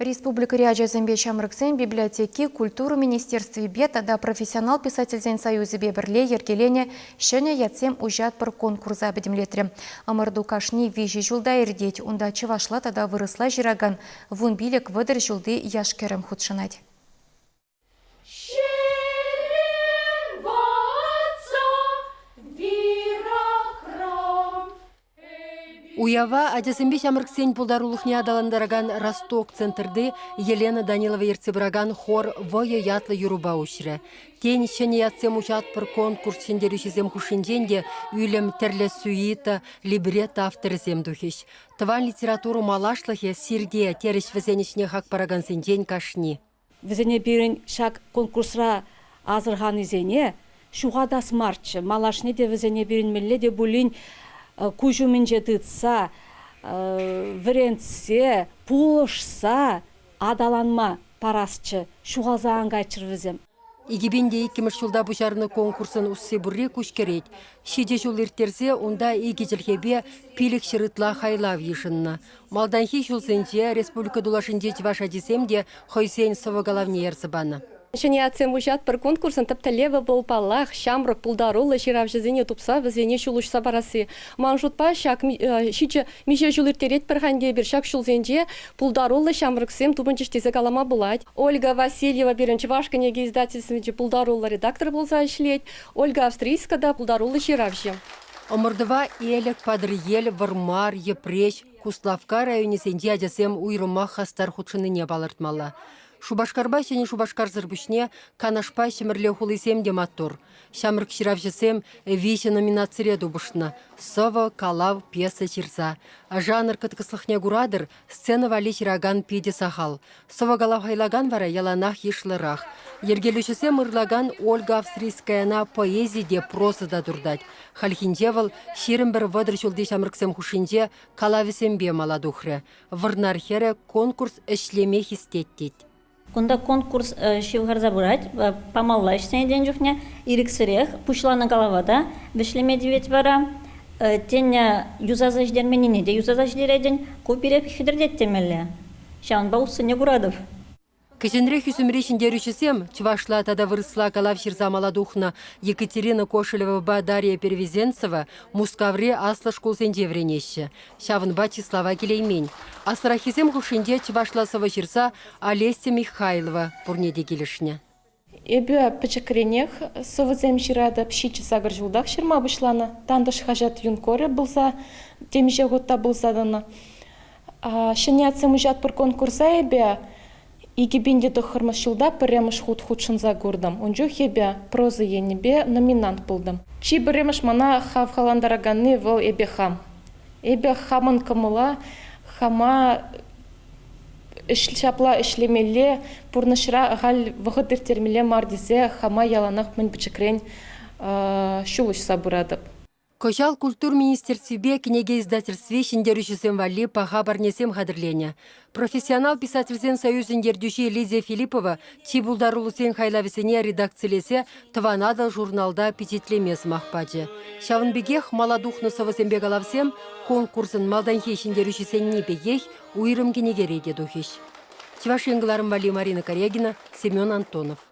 Республикӑри ачасемпе ҫамрӑксен библиотеки культура министерствипе тата профессионал писательсен союзӗпе пӗрле йӗркеленӗ Ҫӗнӗ ятсем уҫатпӑр конкурса пӗтӗмлетрӗ. Ӑмӑрту кашни виҫӗ ҫулта иртет. Унта чӑвашла тата вырӑсла ҫыракан 15-30 ҫулти яш-кӗрӗм хутшӑнать. Уява ачасемпе ҫамрӑксен пултарулӑхне аталантаракан «Росток» центрти Елена Данилова ертсе пыракан хор «Вӑйӑ» ятлӑ юрӑпа уҫрӗ. Тен, ҫӗнӗ ятсем уҫатпӑр конкурс ҫӗнтерӳҫисем хушшинчен те ӳлӗм тӗрлӗ сюита, либретто авторӗсем тухӗҫ. Тӑван литература малашлӑхӗ сирте, терӗҫ вӗсен ӗҫне хак паракансенчен кашни. Вӗсене пирӗн ҫак конкурсра асӑрханисене ҫухатас марччӗ. Малашне те вӗсене пирӗн мӗнле те пулин куҫ умӗнче тытса, вӗрентсе, пулӑшса аталанма парасчӗ, ҫухалса ан кайччӑр вӗсем. 2002 ҫулта пуҫарнӑ конкурсӑн усси пурри куҫкӗрет. Ҫичӗ ҫул ирттерсе унта икӗ чӗлхепе 500 ытла хайлав йышӑннӑ. Малтанхи ҫулсенче республика тулашӗнчи чӑваш ачисем те хӑйсен сӑвӑ-калавне ярса панӑ. Ҫӗнӗ ятсем уҫатпӑр конкурсӑн тӗп тӗллевӗ вӑл, паллах, ҫамрӑк, пултаруллӑ ҫыравҫӑсене тупса вӗсене ҫул уҫса парасси. Ман шутпа, ҫак ҫичӗ миҫе ҫул ирттеретпӗр-ха ӗнтӗ эпир ҫак ҫулсенче пултаруллӑ ҫамрӑксем тупӑнчӗҫ тесе калама пулать. Ольга Васильева пирӗн Чӑваш кӗнеке издательствинче пултаруллӑ редактор пулса ӗҫлет. Ольга Австрийска та пултаруллӑ ҫыравҫӑ. Ӑмӑртӑва Элӗк, Патӑрьел, Вӑрмар, Йӗпреҫ, Куславкка районӗсенчи ачасем уйрӑмах хастар хутшӑннине палӑртмалла. Шупашкарпа Ҫӗнӗ Шупашкарсӑр пуҫне Канашпа Ҫӗмӗрле хулисем те маттур. Ҫамрӑк ҫыравҫӑсем виҫӗ номинацире тупӑшнӑ: сӑвӑ, калав, пьеса ҫырса. Жанр кӑткӑслӑхне куратӑр, сцена валли ҫыракан питӗ сахал. Сӑвӑ-калав хайлакан вара яланах йышлӑрах. Йӗркелӳҫӗсем ырлакан Ольга Австрийскаяна поэзи те, проза та туртать. Хальхинче вӑл 21-30 ҫулти ҫамрӑксем хушшинче калавӗсемпе мала тухрӗ. Вӑрнар хӗрӗ конкурс ӗҫлеме хистет тет. Кунта конкурс ҫывхарса пырать. Памалла ӗҫсене тен чухне ирӗксӗрех пуҫланӑ калава та вӗҫлеме тивет вара. Тен, юсаса ҫитерменнине те юсаса ҫитеретӗн. Ку пире хӗтӗртет темелле. Ҫавӑнпа уссине куратӑп. Кӗҫӗнрех ӳсӗмри ҫӗнтерӳҫӗсем чӑвашла тата вырӑсла калав ҫырса мала тухнӑ Екатерина Кошелевӑпа Дарья Перевезенцева Мускаври аслӑ шкулсенче вӗренеҫҫӗ. Ҫавӑнпа чыслава килеймен. Аслӑраххисем хушшинче чӑвашла сӑвӑ ҫырса Олеся Михайлова пурне те килӗшнӗ. Эпӗ пӗчӗкренех сӑвӑсем ҫыратӑп, ҫичӗ-сакӑр ҫултах ҫырма пуҫланӑ. Тантӑш хаҫат юнкорӗ пулса темиҫе хут та пулса тӑнӑ. Ҫӗнӗ ятсем уҫатпӑр конкурса эпӗ 2009 ҫулта пӗрремӗш хут хутшӑнса куртӑм. Ун чух эпӗ проза енӗпе номинант пултӑм. Чи пӗрремӗш мана хавхалантараканни вӑл эпӗ хам. Эпӗ хамӑн кӑмӑла хама ҫапла ӗҫлемелле, пурнӑҫра халь вӑхӑт ирттермелле мар тесе хама яланах мӗн пӗчӗкрен ҫул уҫса пыратӑп. Кӑҫал культура министерствипе кӗнеке издательстви ҫӗнтерӳҫӗсем валли паха парнесем хатӗрленӗ. Профессионал писательсен союзӗн ертӳҫи Лидия Филиппова чи пултаруллисен хайлавӗсене редакцилесе Тӑван Атӑл журналта пичетлеме сӑмах пачӗ. Ҫавӑн пекех мала тухнӑ сӑвӑсемпе калавсем конкурсӑн малтанхи ҫӗнтерӳҫисенни пекех уйрӑм кӗнекере те тухӗҫ. Чӑваш Ен кӑларӑм валли Марина Карягина, Семен Антонов.